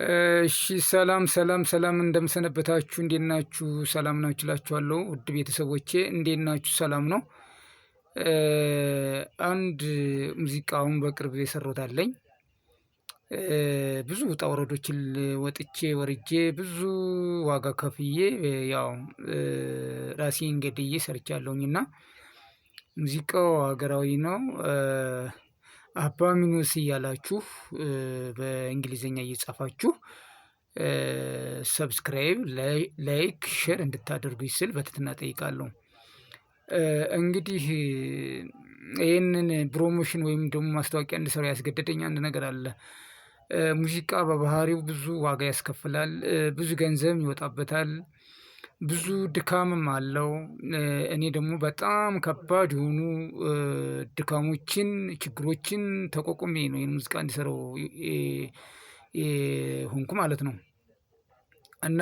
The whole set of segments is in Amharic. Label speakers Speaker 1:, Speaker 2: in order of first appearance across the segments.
Speaker 1: እሺ ሰላም ሰላም ሰላም እንደምን ሰነበታችሁ፣ እንዴት ናችሁ? ሰላም ናችሁ እላችኋለሁ። ውድ ቤተሰቦቼ እንዴት ናችሁ? ሰላም ነው። አንድ ሙዚቃውን በቅርብ የሰራሁት አለኝ። ብዙ ውጣ ውረዶችን ወጥቼ ወርጄ ብዙ ዋጋ ከፍዬ ያው ራሴን ገድዬ ሰርቻለሁኝ እና ሙዚቃው ሀገራዊ ነው። አባሚኖስ እያላችሁ በእንግሊዘኛ እየጻፋችሁ subscribe፣ like፣ share እንድታደርጉኝ ስል በትህትና እጠይቃለሁ። እንግዲህ ይህንን promotion ወይም ደግሞ ማስታወቂያ እንድሰራ ያስገደደኝ አንድ ነገር አለ። ሙዚቃ በባህሪው ብዙ ዋጋ ያስከፍላል፣ ብዙ ገንዘብም ይወጣበታል፣ ብዙ ድካምም አለው። እኔ ደግሞ በጣም ከባድ የሆኑ ድካሞችን ችግሮችን ተቋቁሜ ነው ይሄን ሙዚቃ እንድሰራው ሆንኩ ማለት ነው። እና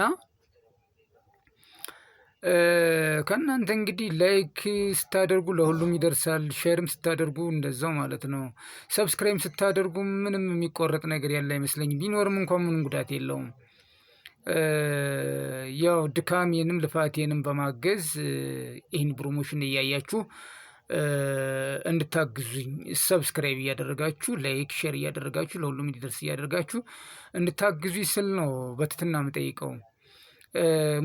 Speaker 1: ከእናንተ እንግዲህ like ስታደርጉ ለሁሉም ይደርሳል፣ share ም ስታደርጉ እንደዛው ማለት ነው። subscribe ስታደርጉ ምንም የሚቆረጥ ነገር ያለ አይመስለኝም። ቢኖርም እንኳን ምንም ጉዳት የለውም። ያው ድካሜንም ልፋቴንም በማገዝ ይህን promotion እያያችሁ እንድታግዙኝ subscribe እያደረጋችሁ፣ like share እያደረጋችሁ፣ ለሁሉም እንዲደርስ እያደረጋችሁ እንድታግዙኝ ስል ነው በትህትና የምጠይቀው።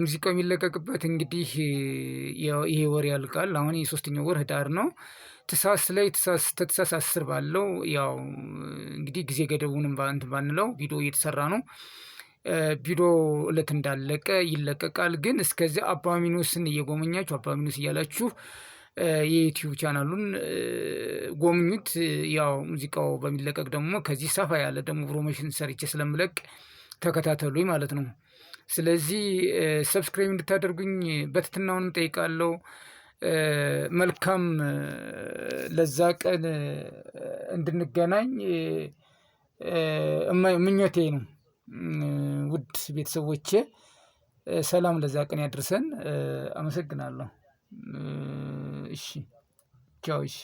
Speaker 1: ሙዚቃው የሚለቀቅበት እንግዲህ ይሄ ወር ያልቃል። አሁን የሶስተኛው ወር ህዳር ነው። ታህሳስ ላይ ታህሳስ 10 ባለው ያው እንግዲህ ጊዜ ገደቡንም እንትን ባንለው ቪዲዮ እየተሰራ ነው። ቪዲዮ እለት እንዳለቀ ይለቀቃል። ግን እስከዚያ አባሚኖስን እየጎበኛችሁ አባሚኖስ እያላችሁ የዩቲዩብ ቻናሉን ጎብኙት። ያው ሙዚቃው በሚለቀቅ ደግሞ ከዚህ ሰፋ ያለ ደግሞ promotion ሰርቼ ስለምለቅ ተከታተሉኝ ማለት ነው። ስለዚህ subscribe እንድታደርጉኝ በትህትናውንም እጠይቃለሁ። መልካም ለዛ ቀን እንድንገናኝ ምኞቴ ነው። ውድ ቤተሰቦቼ ሰላም ለዛ ቀን ያድርሰን። አመሰግናለሁ። እሺ ቻው። እሺ።